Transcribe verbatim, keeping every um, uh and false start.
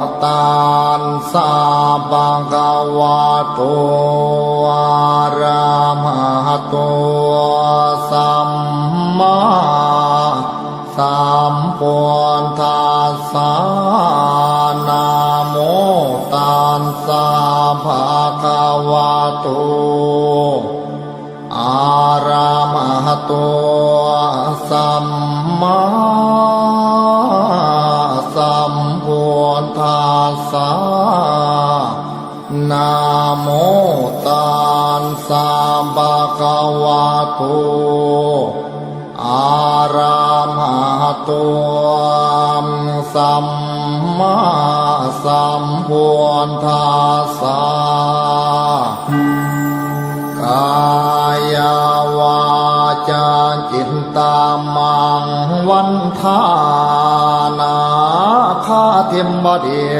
Tassa bhagavato arahato sammāsambuddhassa. Namo tassa bhagavato arahato sammāsambuddhassa. Namo tassa bhagavato arahato sammāsambuddhassa. Kāyavācā cittamaṃ vandāna khattiṃ vadī